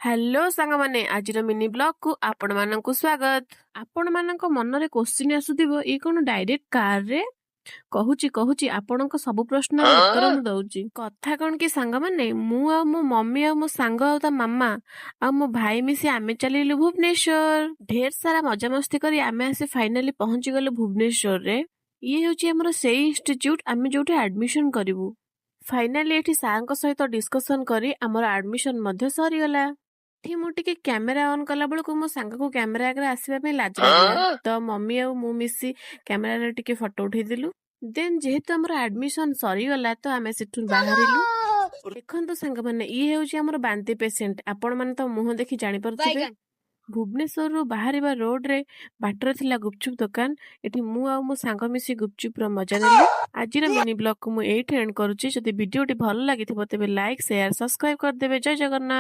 Hello ସାଙ୍ଗମାନେ, ଆଜିର mini ବ୍ଲଗକୁ ଆପଣମାନଙ୍କୁ ସ୍ୱାଗତ। ଆପଣମାନଙ୍କ ମନରେ କୋଶ୍ଚିନ୍ ଆସୁଥିବ, ଇଏ କଣ ଡାଇରେକ୍ଟ କାରରେ? କହୁଛି କହୁଛି, ଆପଣଙ୍କ ସବୁ ପ୍ରଶ୍ନର ଉତ୍ତର ମୁଁ ଦଉଛି। କଥା କଣ କି ସାଙ୍ଗମାନେ, ମୁଁ ଆଉ ମୋ ମମି ଆଉ ମୋ ସାଙ୍ଗ ଆଉ ତା ମାମା ଆଉ ମୋ ଭାଇ ମିଶି ଆମେ ଚାଲିଲୁ ଭୁବନେଶ୍ୱର। ଢେର ସାରା ମଜାମସ୍ତି କରି ଆମେ ଆସି ଫାଇନାଲି ପହଞ୍ଚିଗଲୁ ଭୁବନେଶ୍ୱରରେ। ଇଏ ହେଉଛି ଆମର ସେଇ ଇନଷ୍ଟିଚ୍ୟୁଟ, ଆମେ ଯୋଉଠି ଆଡମିସନ କରିବୁ। ଫାଇନାଲି ଏଠି ସାର୍ଙ୍କ ସହିତ ଡିସ୍କସନ କରି ଆମର ଆଡମିସନ ମଧ୍ୟ ସରିଗଲା। ଏଠି ମୁଁ ଟିକେ କ୍ୟାମେରା ଅନ୍ କଲା ବେଳକୁ ମୋ ସାଙ୍ଗକୁ କ୍ୟାମେରା ଆଗରେ ଆସିବା ପାଇଁ ଲାଜ ଲାଗିଲା, ତ ମମି ଆଉ ମୁଁ ମିଶି କ୍ୟାମେରାରେ ଟିକେ ଫଟୋ ଉଠେଇଦେଲୁ। ଦେନ୍ ଯେହେତୁ ଆମର ଆଡମିସନ ସରିଗଲା, ତ ଆମେ ସେଠୁ ବାହାରିଲୁ। ଦେଖନ୍ତୁ ସାଙ୍ଗମାନେ, ଇଏ ହେଉଛି ଆମର ବାନ୍ତି ପେସେଣ୍ଟ। ଆପଣମାନେ ତ ମୁହଁ ଦେଖି ଜାଣିପାରୁଥିବେ। ବାଇଗଣ। ଭୁବନେଶ୍ୱରରୁ ବାହାରିବା ରୋଡରେ ବାଟରେ ଥିଲା ଗୁପଚୁପ ଦୋକାନ। ଏଠି ମୁଁ ଆଉ ମୋ ସାଙ୍ଗ ମିଶି ଗୁପଚୁପର ମଜା ନେଲୁ। ଆଜିର ମିନି ବ୍ଲଗକୁ ମୁଁ ଏଇଠି ଏଣ୍ଡ କରୁଛି। ଯଦି ଭିଡିଓଟି ଭଲ ଲାଗିଥିବ, ତେବେ ଲାଇକ୍, ସେୟାର, ସବସ୍କ୍ରାଇବ କରିଦେବେ। ଜୟ ଜଗନ୍ନାଥ।